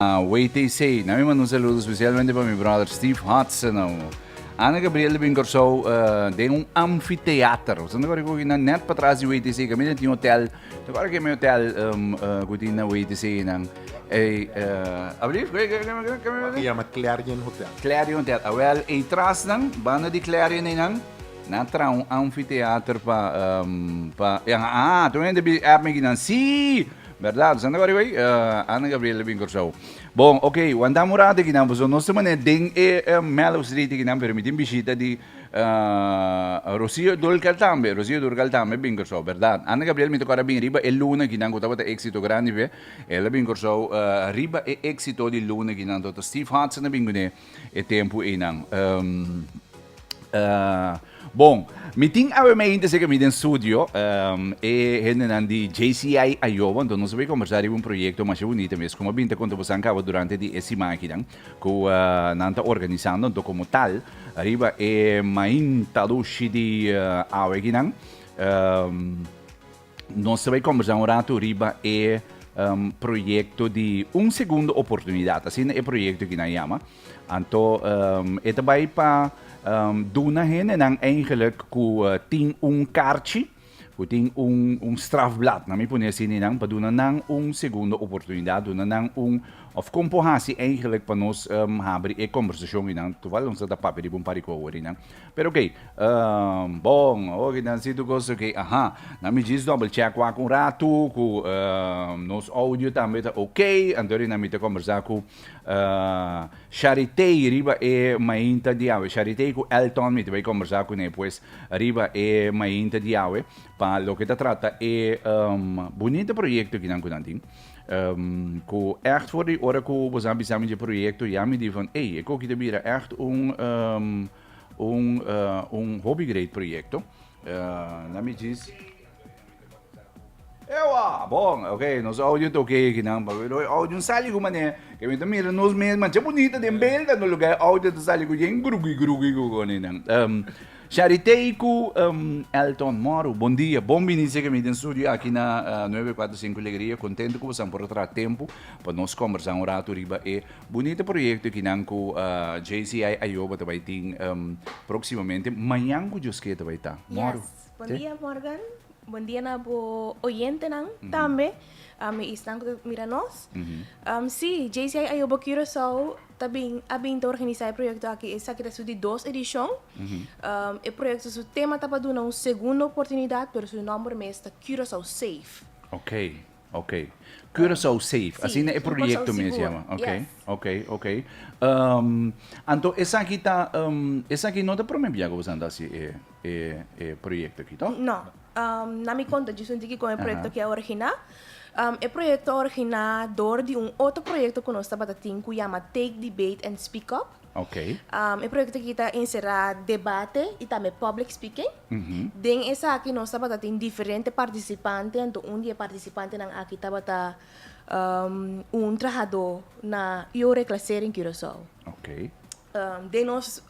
WTC. Na mi manda un saludo especialmente pa mi brother Steve Hudson. Ana Gabriel bin Corsou den un amfiteater. Você não agora na net para trás de WTC, que tem hotel. Agora que meu hotel que tem na WTC nang. Ei, alsjeblieft, Que chama Clarion Hotel. Clarion Hotel. Ah, wel, ei tras nang, banda di Clarion ei nang. Na tra un amfiteater pa pa ah, tu hende bi app me nan. Sí, Berdad, Santa Maria wey, Ana Gabriela bin Corsou. Bon, ok, wanta un rato aki nan, pasobra nos ta mane den e Mellow Street aki nan, pero mi tin bishita di Rocío Dúrcal tambe, Rocío Dúrcal tambe bin Corsou, berdad. Ana Gabriela mi ta kòrda bin riba e luna aki nan ku tabata éxito grandi fe, el a bin Corsou riba e éxito di luna aki nan, Doctor Steve Hudson a bin kuné e tempu einan. Bon, mi tin awe mainta esei mi den studio e hendenan di JCI Ayoba, anto nos a bay combersa riba un proyecto masha bunita mes, como a binta conta bosan caba durante di e siman akinan cu nan ta organisando, anto como tal riba e mainta dushi di awe akinan nos ta bay combersa un rato riba e proyecto di un segundo oportunidad, asina e proyecto akinan yama. Anto e ta bai pa duna hendenan eigenlijk ku tin un karchi, ku tin un un strafblad, nan mi pone asina einan, pa duna nan un segundo oportunidat, duna nan un, òf kon por hasi eigenlijk pa nos habri e kombersashon einan, toval nos ta papia riba un par di kos awor einan. Pero oké, bon, oké, nan si tur kos oké, aha, nan mi djis double check wak un ratu ku nos audio tambe ta oké, anto nan mi ta kombersá ku Charitey riba e mainta di awe. Charitey ku Elton mi ta bai kombersá kuné pues riba e mainta di awe pa loke ta trata e bunita proyekto kinan ku nan tin. Ku ègt for di ora ku bo sa bisa mi dje proyekto ya mi di van ey e koki ta bira ègt un un un hopi great proyekto. Nan mi djis. Ewa! Bon, ok, nos audio ta ok akinan, pero e audio no sali ku manera ke mi ta mira nos mes mancha bunita den belda, no lugar e audio ta sali ku yen grugi grugi ku koninan. Charitey ku Elton Moro, bon dia, bon bini seke mi den studio aki na 945 Alegria, kontento ku bosan por a traha tempu pa nos kombersá un ratu riba e bunita proyekto akinan ku JCI Ayoba ta bai tin próksimamente, mañan ku Dios ke ta bai ta. Moro. Yes, bon dia Morgan. Bon dia na bo oyentenan tambe i esnan ku ta mira nos. Sí, JCI Ayobo Curaçao ta bin a bin ta organisá e proyekto aki. Esaki ta su di dos edishon. E proyekto su tema ta pa duna un segundo oportunidat, pero su nòmber mes ta Curaçao Safe. Ok, ok. Curaçao Safe, Sí, asina e un Curaçao proyekto mes sigur. yama. Ok, Yes. ok, ok. Anto esaki ta, esaki no ta promé bia ku boso a hasi e e e proyecto aki, toch? No. Na mi konta djis un tiki kon e proyekto aki a originá. E proyekto a originá dor di un otro proyekto ku nos tabata tin ku yama Take Debate and Speak Up. E proyekto aki ta enserá debate i tambe public speaking. Den esaki nos tabata tin diferente partisipante, anto un di e partisipantenan aki tabata un trahadó na Io Reclassering Curaçao. Den nos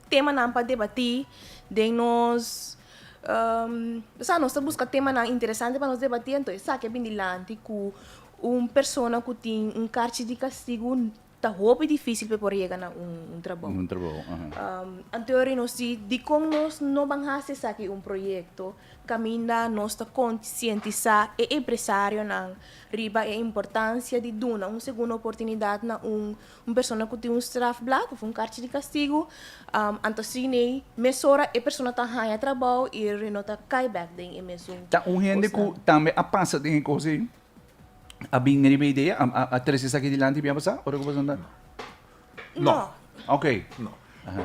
temanan pa debatí, den nos, osea nos ta buska temanan interesante pa nos debatí, anto esaki a bin dilanti ku un persona ku tin un karchi di kastigu ta hopi difísil pa e por yega na un trabou. Un trabou, aha. Anto ora nos di, dikon nos no ban hasi esaki un proyekto kaminda nos ta konsientisá e empresarionan riba e importansia di duna un segundo oportunidat na un Un persona ku tin un strafblad òf un karchi di kastigu, anto si nei mesora e persona ta haña trabou i e no ta kai bèk den e mesun Ta un hende ku kosnan. tambe a pasa den e kos ei, a bin riba e idea, a trese esaki dilanti bia pasá ora ku boso anda? No. Ok. No.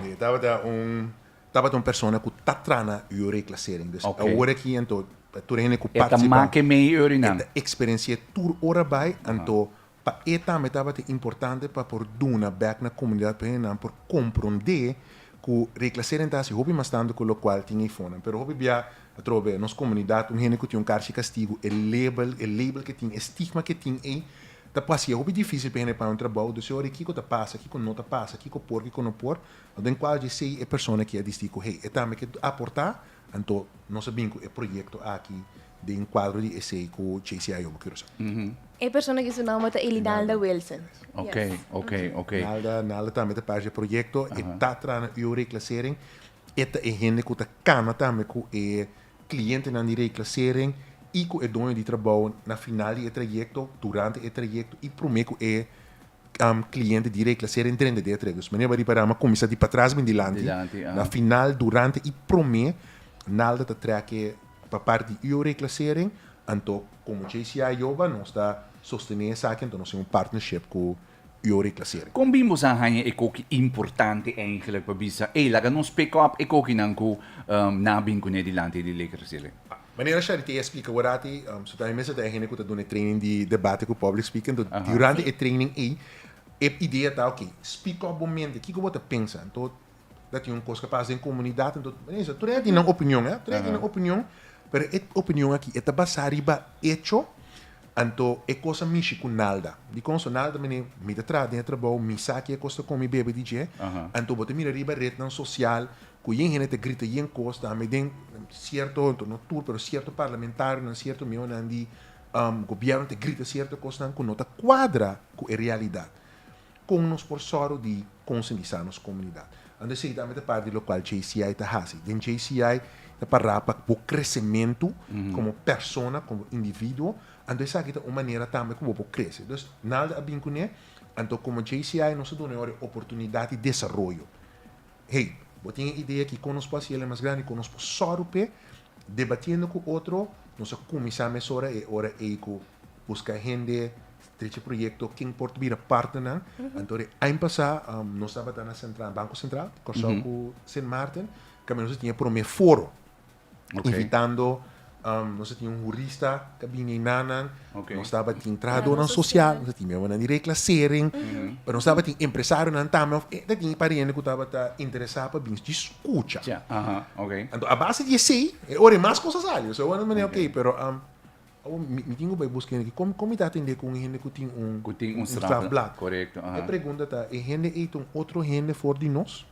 E tabata un tabata un persona ku ta traha na huurreclassering. Dus Ok. awor aki anto tur hende ku E ta partisipa make mei urinan. e ta eksperensi'é tur ora bai anto Pa e tambe tabata importante pa por duna bek na komunidat pa hendenan por komprondé ku reklaseren ta hasi hopi mas tantu ku lokual tin eifonan. Pero hopi bia atrobe nos komunidat un hende ku tin un karchi kastigu e label e label ke tin e stigma ke tin ei ta por hasié hopi difísil pa hende paña un trabou. Dus e ora kiko ta pasa kiko no ta pasa kiko por kiko no por den kual dje esei e persona ke a disdi ku hey e tambe ke aportá anto nos a bin ku e proyekto aki. Den kuadro di esei ku JCI Jumbo Curaçao. E persona ki su nomber ta Elinalda Wilson. Ok, ok, ok. Nalda, Nalda tambe ta parti di e proyekto. E ta traha na UO Reclassering. E ta e hende ku ta kana tambe ku e klientenan di reclassering i ku e doño di trabou na final di e trayekto, durante e trayekto i promé ku e kliente di reclassering drenta den e trayekto. Dus manera bo a ripará mi a kuminsá di patras bin dilanti. Na final, durante i promé Nalda ta trèk e pa parti di UO Reclassering, anto komo JCI Yoba nos ta sostené esaki, anto nos tin un partnership ku UO Reclassering. Kon bin boso a haña e koki importante eigenlijk pa bisa, ey, laga nos pick up e kokinan ku nan a bin kuné dilanti di Reclassering? Manera Charité a splika worati, so tambe mester ta e hende ku ta duna e training di debate ku public speaking, anto durante e training ey e idea ta, ok, speak up bo mente, kiko bo ta pensa? Anto Ta tin un kos ku a pasa den komunidat, anto tur hende tin nan opinion, eh, tur hende tin nan opinion, pero e opinion aki e ta basá riba echo, anto e kos a mishi ku nalda. Dikon? So nalda mene mi ta traha den e trabou, mi sa ke e kos ta komi bebe di dje, anto bo ta mira riba retnan sosial ku yen hende ta grita yen kos, tambe den sierto, anto no tur, pero sierto parlamentarionan, sierto miembronan di gobièrnu ta grita sierto kosnan ku no ta kuadra ku e realidat. Kon nos por sòru di konsientisá nos komunidat? Anto esei tambe ta parti di lokual JCI ta hasi. Den JCI ta pará pa bo kresementu komo persona, komo individuo. Anto esaki ta un manera tambe ku bo por krese. Dus Nalda a bin kuné, anto komo JCI nos ta duna e ora e oportunidat di desaroyo. Hey, bo tin e idea ki kon nos por hasi el mas grandi, kon nos por sòru p'e? Debatiendo ku otro, nos a kuminsá mesora e ora ei ku buska hende, drecha proyekto, ken por bira partnernan. Anto e aña pasá nos tabata na Sentral, Banko Sentral, Kòrsou ku Sint Maarten, kaminda nos a tin e promé foro. Invitando, nos a tin un hurista ku a bini einan, nos tabatin trahadónan sosial, nos a tin miembronan di reklasering, pero nos tabatin empresarionan tambe, òf e tabatin pariente ku tabata interesá pa bin djis skucha. Anto a base di esei, e ora e mas kos a sali. So e manera, ok, pero awor mi tin ku bai buska hende aki. Kon kon mi ta atendé ku un hende ku tin un Ku tin un strafblad. E pregunta ta, e hende ei ta un otro hende for di nos?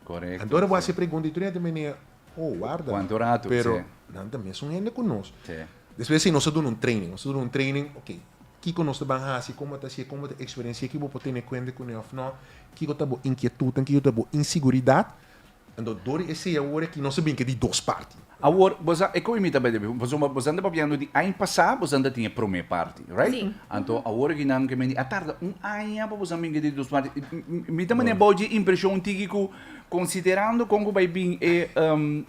Korekto. Anto ora bo hasi e pregunta i tur hende ta mene, oh, warda. Kuantu ratu, Pero nan ta mesun hende ku nos. Despues si nos a duna un training, nos a duna un training, ok, kiko nos ta ban hasi, kon bo ta hasié, kon bo ta eksperensié, kiko bo por tene kuenta kuné òf no, kiko ta bo inkietutnan, kiko ta bo insiguridat. Anto dor di esei awor aki nos a bin ke di dos parti. Awor, bo sa, e koe mi ta bai debe, pasobra bo ta papiando di aña pasá bo ta tin e promé parti, right? Sí. Anto awor aki nan ke meni a tarda un aña pa bo sa bin ke di dos parti. Mi ta mane bou dje impreshon tiki ku konsiderando kon ku bai bin e,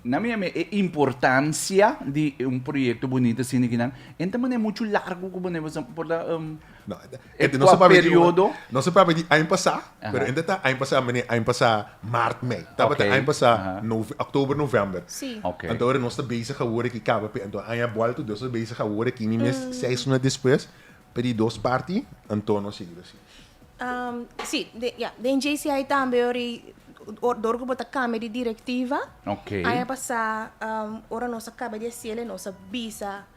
na mi e importansia di un proyekto bunita asina aki nan, e ta mane muchu largu ku bo ne bo sa por ta. No, E no se kua papia di periodo? No se papia di aña pasá, pero enta ta aña pasá, meneer, aña pasá maart, mei. Tabata Ok, aña pasá aha. nove, oktober, november. Sí. Ok. Anto ora nos ta bezig awor aki kaba pe, anto aña buelto, nos ta bezig awor aki ni mes seis luna despues, pa di dos parti, anto nos sigui así. Sí, de, ya, den JCI tambe ora i, or, dor ku bo ta kambia di direktiva, Ok. aña pasá, ora nos a kaba di hasiel, nos a bisa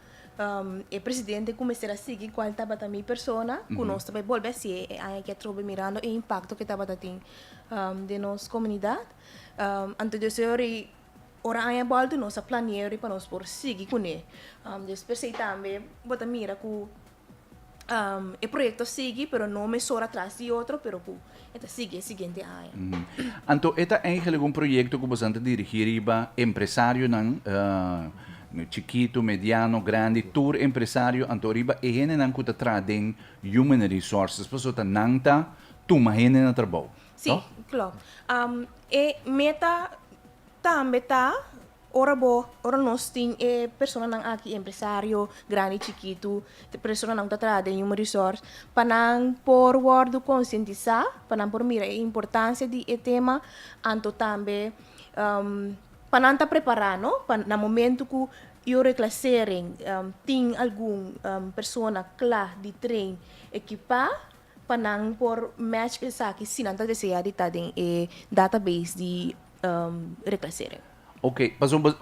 E presidente ku mester a sigui kual tabata mi persona ku nos ta bai bolbe hasié e aña aki atrobe mirando e impakto ku e tabata tin den nos komunidat. Anto di esei ora ora aña bòltu nos a plane'é ora pa nos por sigui kuné. Des p'esei tambe bo ta mira ku E proyecto a sigui, pero no mesora tras di otro, pero cu e ta sigui e siguiente aña. Anto e ta eigenlijk un proyecto cu boso ta dirigi riba empresarionan, chikito, mediano, grandi, tur empresario, anto riba e hendenan cu ta traha den human resources, pasobra ta nan ta tuma hende na trabou, Sí, toch? klopt. E meta tambe ta Ora bo, ora nos tin e personanan aki, empresario, grandi, chikitu, personanan ku ta traha den human resource, pa nan por wòrdu konsientisá, pa nan por mira e importansia di e tema, anto tambe pa nan ta prepará, no, pa na momento ku yu reklasering tin algun persona kla di train, ekipá, pa nan por match esaki si nan ta deseá di ta den e database di reklasering. Ok, pasobra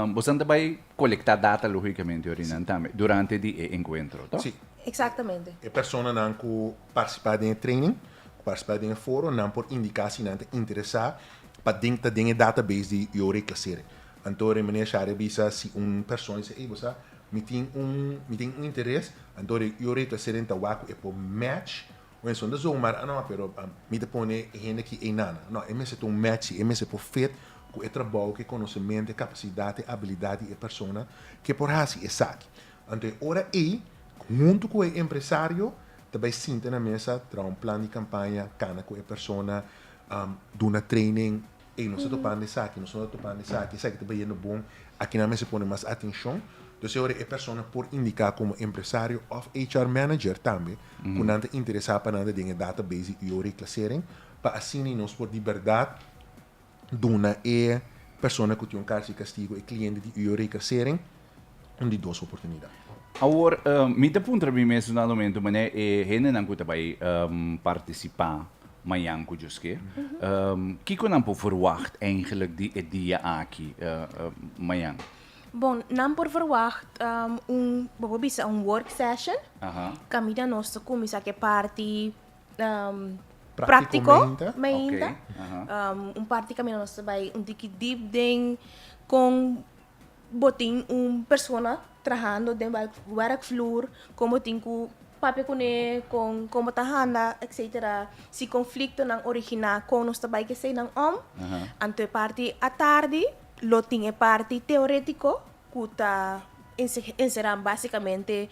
boso ta bai kolektá data lógikamente orinan tambe durante di e enkuentro, to? Sí. Eksaktamente. E personanan ku partisipá den e training, ku partisipá den e foro, nan por indiká si nan ta interesá pa den ta den e database di yo reklasering. Anto meneer Shari a bisa si un persona bisa, ey bo sa. Mi tin un mi tin un interes, anto yu reclassering ta wak ku e por match ku esun ta zomaar ah no pero mi ta pone e hende aki einana. No, e mester ta un match si, e mester por fit ku e trabou, ku e konosementu, e kapasidat, e abilidat di e persona ke por hasi esaki. Anto e ora ei, huntu ku e empresario ta bai sinta na mesa, traha un plan di kampaña, kana ku e persona, duna training, Ey, nos ta topando esaki, nos no ta topando esaki, esaki ta bayendo bon, aki nan mester pone mas atencion. Entonces e ora e persona por indica como empresario of HR manager tambe cu nan ta interesa pa nan ta den e database di UO Reclassering pa asina nos por di berdad duna e persona cu tin un carchi di castigo, e cliente di UO Reclassering, un di dos oportunidad. Awor, mi ta puntra mi mes un dado momento manera e hendenan cu ta bay participa mañan ku Dios ke. Kiko nan por verwacht eigenlijk di e dia aki mañan? Bon, nan por verwacht un, bo por bisa un work session. Kaminda nos ta kuminsá ku e parti práktiko mainta. Un parti kaminda nos ta bai un tiki deep den kon bo tin un persona trahando den werkvloer, kon bo tin ku papia kuné, kon kon bo ta handa, etcetera. Si konfliktonan originá, kon nos ta bai ku eseinan om. Anto e parti atardi lo tin e parti teorétiko ku ta enserá básikamente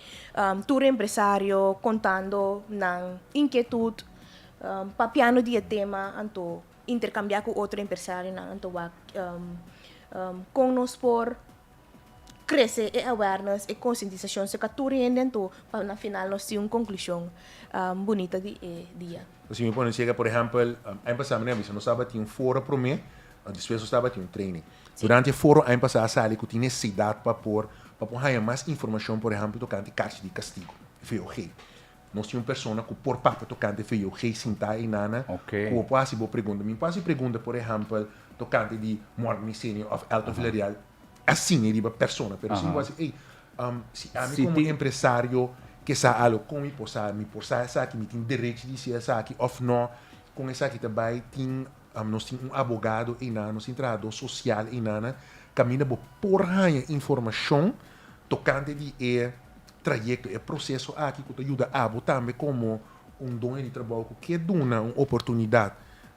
tur empresario kontando nan inkietut, papiando di e tema, anto interkambiá ku otro empresarionan anto wak kon nos por krese e awareness, e konsientisashon serka tur hende anto pa na final nos tin un konklushon bunita di e dia. Si mi pone siega por ehèmpel, aña pasá mi a bisa nos tabatin un foro promé, despues nos tabatin un training. Durante e foro aña pasá a sali ku tin nesesidat pa por pa por haña mas informashon por ehèmpel tokante karchi di kastigu, VOG. Nos tin un persona ku por papia tokante VOG sintá einana ku bo por hasi bo pregunta. Mi por hasi pregunta, por ehèmpel, tokante di Morgan Senior òf Elton Villarreal asina riba persona. Pero si mi por hasi, ey, si ami komo empresario ke sa algu, kon mi por sa? Mi por sa esaki? Mi tin derecho di hasi esaki òf no? Kon esaki ta bai? Tin, nos tin un abogado einana, nos tin trahadó sosial einana kaminda bo por haña informashon tokante di e trayekto, e proseso aki ku ta yuda abo tambe komo un doño di trabou ku ke duna un oportunidat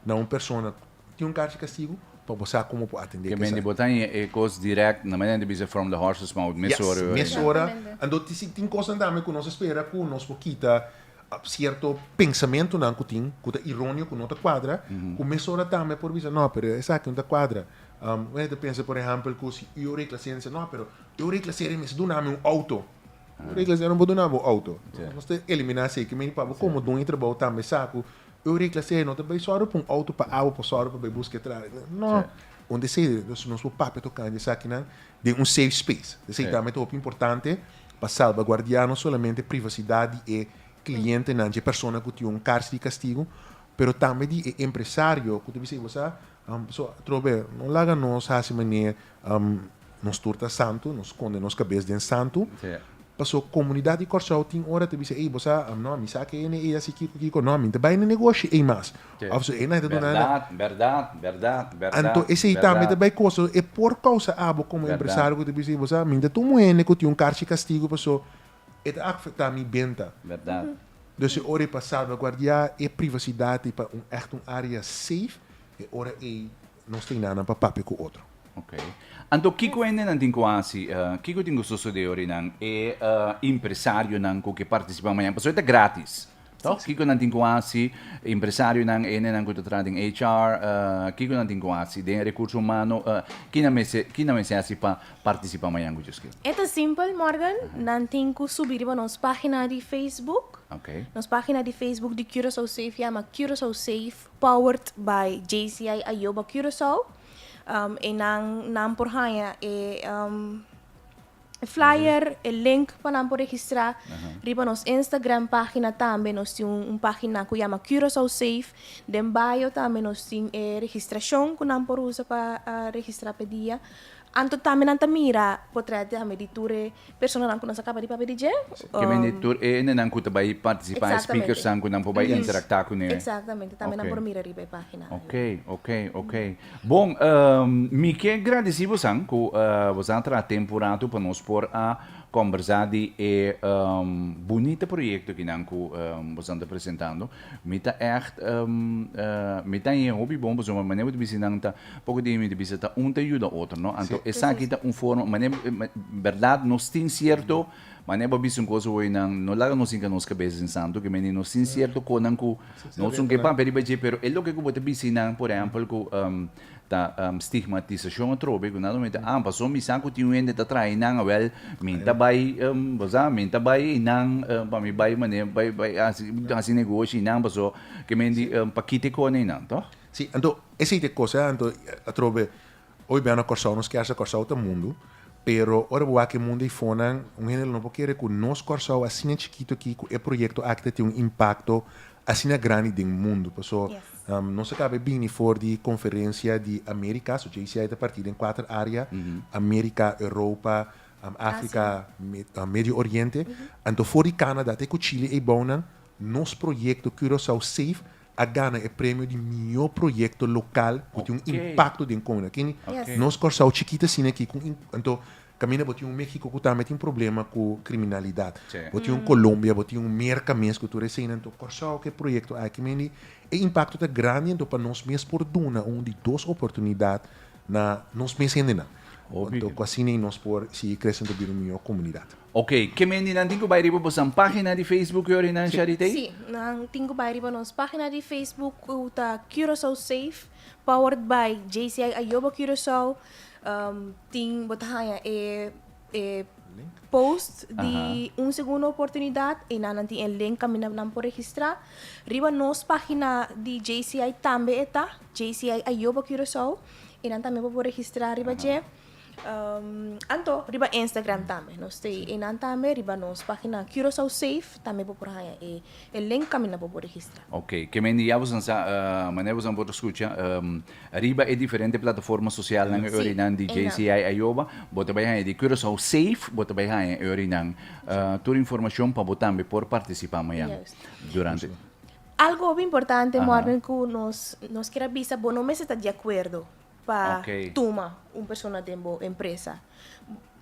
na un persona ku tin un karchi kastigu pa bo sa komo por atendé Ke ku esaki. mende bo ta haña e kos dirèkt, na manera di bisa from the horse's mouth, Yes, mesora ora. mesora. Anto tin kosnan tambe ku nos a spera ku nos por kita sierto pensamentunan ku tin ku ta ironio, ku no ta kuadra, ku mesora tambe por bisa no, pero esaki no ta kuadra. Un hende ta pensa por ehèmpel ku si yo regla sensia, no, pero Yo regla serie mester duna mi un auto. Yo regla serie no por duna bo un auto. Nos ta elimina esey. Ke meni pa bo como doño di trabou tambe sa cu yo regla serie no ta bay sòru pa un auto pa abo por sòru pa bay busca e tra. No. Un esey nos nos por papia tocante esakinan den un safe space. Esey tambe ta hopi importante pa salvaguardia no solamente privacidad di e clientenan, dje persona cu tin un cárcel di castigo, pero tambe di e empresario cu ta bisa ey bo sa, so atrobe no laga nos haci manera Nos tur ta santu, nos skonde nos kabes den santu. Paso komunidat di Kòrsou tin ora ta bisa, ey, bo sa, no, mi sa ke hende ei hasi kiko, kiko. No, mi no ta bai na negoshi ei mas. Òf so, ei nan ta duna nan. Bèrdat, bèrdat, bèrdat, bèrdat. Anto esei tambe ta bai kosa, e por kousa abo komo empresario ku ta bisa, ey, bo sa, mi no ta tuma un hende ku tin un karchi kastigu paso e ta afektá mi benta. Bèrdat. Dus e ora ei pa salvaguardiá e privasidat i pa un ègt un área safe, e ora ei Nos tin nan pa papia ku otro. Ok. Anto kiko hendenan tin ku hasi? Kiko tin ku sosodé ora nan e impresarionan ku ke partisipá mañana? Pasobra e ta gratis, tòg? Kiko nan tin ku hasi? Impresarionan, e hendenan ku ta traha den HR, kiko nan tin ku hasi den rekurso humano? Ki nan mester, ki nan mester hasi pa partisipá mañana ku Dioskil? E ta simpel, Morgan. Nan tin ku subi riba nos página di Facebook. Ok. Nos página di Facebook di Curaçao Safe yama Curaçao Safe. Powered by JCI Ayoba Curaçao. E nan nan por haña e flyer, e link pa nan por registrá. Riba nos Instagram página tambe nos tin un página ku yama Curaçao Safe. Den bio tambe nos tin e registrashon ku nan por usa pa registrá p'e dia. Anto tambe nan ta mira potret tambe di tur e personanan ku nos a kaba di papia di dje. Ke men di tur e hendenan ku ta bai partisipá, e speakersnan ku nan por bai interaktá kuné. Eksaktamente, tambe nan por mira riba e página. Oke, oke, oke. Bon, mi ke gradisí bosan ku bosan a traha tempu un ratu pa nos por a. kombersá di e bunita proyekto kinan ku boso ta presentando. Mi ta ègt mi ta haña hopi bon pasobra manera bo ta bisa nan ta poko di mi ta bisa ta un ta yuda otro no. Anto esaki ta un forma manera bèrdat nos tin sierto manera bo a bisa un kos awor nan no laga nos hinka nos kabes den santu ke mende nos tin sierto konan ku nos no ke papia riba dje pero e loke ku bo ta bisa nan por ehèmpel ku Ta stigmatisashon atrobe ku nan lo mester ah paso mi sa ku tin un hende ta traha einan awel mi ta bai bo sa mi ta bai einan pa mi bai manera bai bai hasi hasi negoshi einan paso ke men di pa kita e kos einan toh? Si anto esei ta e kos anto atrobe hopi bia na Kòrsou nos kier sa Kòrsou ta mundu pero ora bo wak e mundu eifonan un hende lo no por kere ku nos Kòrsou asina chikitu aki ku e proyekto aki ta tin un impakto asina grandi den mundu paso Nos a kaba e bini for di konferensia di Amerika, so JCI ta partí den kuater área, Amerika, Europa, Afrika, Medio Oriente. Anto for di Canada te ku Chile eibounan, nos proyekto Curaçao Safe a gana e premio di mihó proyekto lokal ku tin un impakto den komunidat. Kende nos Kòrsou chikito asina aki ku anto Kaminda bo tin un Mexico ku tambe tin problema ku kriminalidat. Bo tin un Colombia, bo tin un Merka mes ku tur eseinan. Anto Kòrsou ku e proyekto aki mende e impakto ta grandi anto pa nos mes por duna un di dos oportunidat na nos mes hendenan. Anto ku asina ei nos por sigui krese anto bira un mihó komunidat. Ok, ke mende nan tin ku bai riba bosan página di Facebook yori nan Charitey? Sí, nan tin ku bai riba nos página di Facebook ku ta Curaçao Safe powered by JCI Ayoba Curaçao. Tin bo ta haña e e post di un segundo oportunidat i nan nan tin e link kaminda nan por registrá. Riba nos página di JCI tambe e ta, JCI Ayoba Curaçao, i nan tambe bo por registrá riba dje. Anto riba Instagram tambe nos ta einan tambe riba nos página Curaçao Safe tambe bo por haña e e link kaminda bo por registrá. Oké, ke men di ya boso sa manera boso por skucha Riba e diferente plataforma sosialnan e orinan di JCI Ayoba, bo ta bai haña di Curaçao Safe, bo ta bai haña e orinan tur informashon pa bo tambe por partisipá mañan durante. Algo hopi importante, Morgan, ku nos nos kier a bisa, bo no mester ta di akuerdo pa tuma un persona den bo empresa.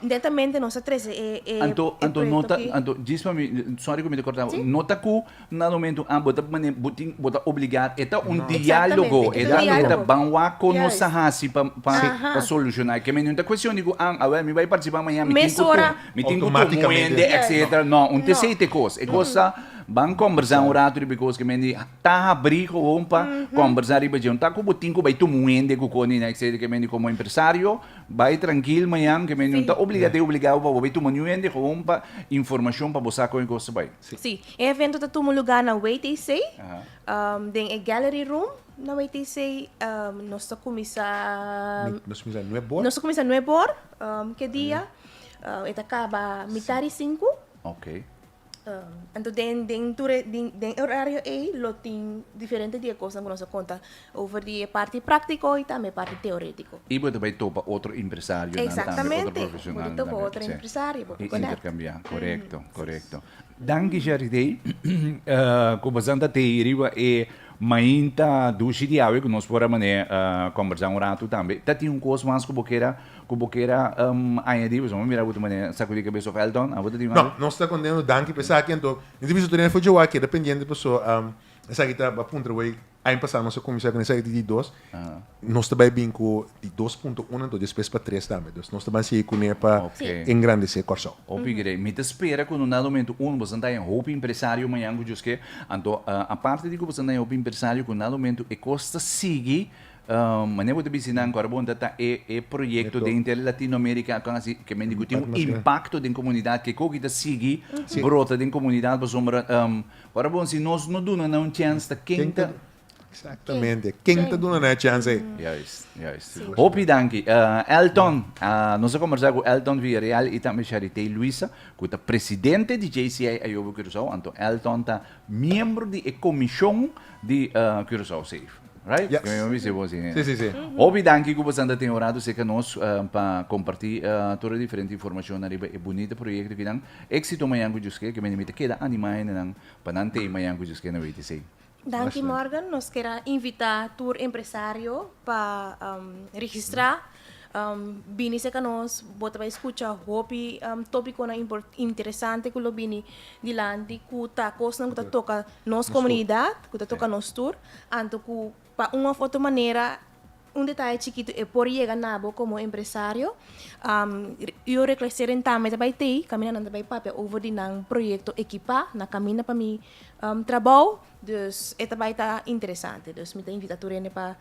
Netamente nos a trece e e Anto, e anto no proyecto ta, aki. anto djis pa mi, sorry ku mi ta korta bo, Sí. no ta ku na momento ah bo ta mane bo tin bo ta obligá, e ta un No. diálogo, Exactamente, e e ta un ta e ta diálogo. ban wak kon nos Juist. a hasi pa pa Aha. pa solushoná. Ke men no ta kuestion di ku ah awel mi bai partisipá mañana mi tin ku Mesora. tuma mi tin ku tuma un Automáticamente. hende Juist. etcetera. No, un No. t'esei t'e kos. E kos ta ban kombersá un ratu riba e kos ke men di Ta habrí gewoon pa kombersá riba dje. Un ta ku bo tin ku bai tuma un hende ku koni na etcetera ke men di komo empresario bai trankil mañan ke men di un ta obliga te obligá bo pa bo bai tuma niun hende gewoon pa informashon pa bo sa kon e kos ta bai. Sí, e evento ta tuma lugá na WTC, den e gallery room na WTC. Nos ta kuminsá. Nos kuminsá nuebe or. Nos ta kuminsá nuebe or, ke dia. E ta kaba mitar di sinku. Oké. Anto den den tur e den den e orario ei lo tin diferente di e kosnan ku nos a konta over di e parti práktiko i tambe e parti teorétiko. I bo ta bai topa otro empresarionan tambe, otro Eksaktamente, bo profeshonalnan ta topa tambe. otro Sí. empresario, bo I por konèkt. interkambiá, korekto, korekto. Danki Sharidey ku bo ta tei riba e mainta dushi di awe ku nos por a manera kòmbersá un ratu tambe. Ta tin un kos mas ku bo kera Ku bo kier a añadí, pasobra mi mira bo ta manera sakudí kabes òf Elton, abo ta tin No, algu? nos ta kontento, danki pa esaki. Anto, mi ta bisa tur hende for dje wak keda pendiente paso esaki ta a puntra wei aña pasá nos a kuminsá ku esaki di dos, nos ta bai bin ku di 2.1 anto despues pa tres tambe. Dus nos ta ban sigui kuné pa engrandesé Kòrsou. Hopi grei. Mi ta spera ku no na momento uno boso ta haña hopi empresario mañan ku Dios ke. Anto, aparte di ku boso ta haña hopi empresario ku na momento e kos ta sigui Manera bo ta bisa nan ku ora bo ta ta e e proyekto den henter Latinoamerica ku hasi ke men di ku tin un impakto den komunidat ke koki ta sigui brota den komunidat pasobra ora bo si nos no duna nan un chèns ta ken ta Exactamente ken ta duna nan e chèns ei. Juist juist hopi danki Elton nos a kombersá ku Elton Villarreal i tambe Charitey Luisa ku ta presidente di JCI Ayoba Curaçao anto Elton ta miembro di e komishon di Curaçao Safe. Right? Yes. Yo mi bo si. Sí, sí, sí. Hopi danki ku bosan ta tin un ratu serka nos pa kompartí tur e diferente informashonnan riba e bunita proyekto kinan. Éksito mañan ku Djuské, ke mi ta keda animá hendenan pa nan tei mañan ku Djuské na WTC. Danki Morgan, nos kier a invitá tur empresario pa registrá. Bini serka nos, bo ta bai skucha hopi tópikonan interesante ku lo bini dilanti ku ta kosnan ku ta toka nos komunidat, ku ta toka nos tur, anto ku pa un òf otro manera un detaye chikitu e por yega na bo komo empresario. Yo Reclassering tambe ta bai tei, kaminda nan ta bai papia over di nan proyekto Ekipá na Kaminda pa mi Trabou, dus e ta bai ta interesante. Dus mi ta invita tur hende pa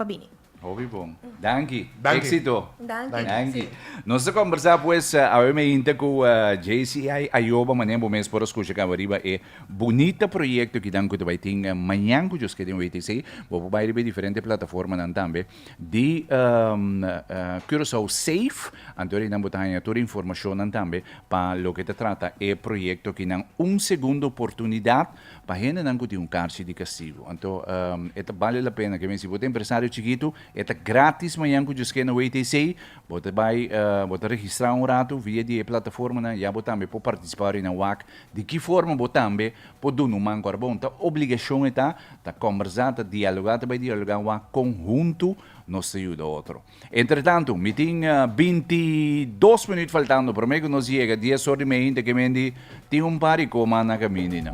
bini. Hopi bon. Danki. Danki. Éxito. Danki. Danki. Sí. Nos ta kombersá pues awe meinta ku JCI Ayoba manera bo mes por a skucha kaba riba e bunita proyekto kinan ku ta bai tin mañan ku Dios ke den WTC. Bo por bai riba e diferente plataformanan tambe di Curaçao Safe. Anto rinan bo ta haña tur informashonnan tambe pa loke ta trata e proyekto kinan Un Segundo Oportunidat Pa hendenan ku tin un karchi di kastigu. Anto e ta bale la pena. Ke men si bo ta empresario chikitu, e ta gratis mañan ku djis ke na WTC. Bo ta bai, bo ta registrá un ratu via di e plataformanan, ya bo tambe por partisipá ora nan wak di ki forma bo tambe por duna un man ku. Ora bon, ta obligashon e ta, ta kòmbersá, ta dialogá, ta bai dialogá wak kon huntu nos ta yuda otro. Entretantu, mi tin 22 minuut faltando promé ku nos yega 10 or di meinta ke men di tin un par di koma na kaminda.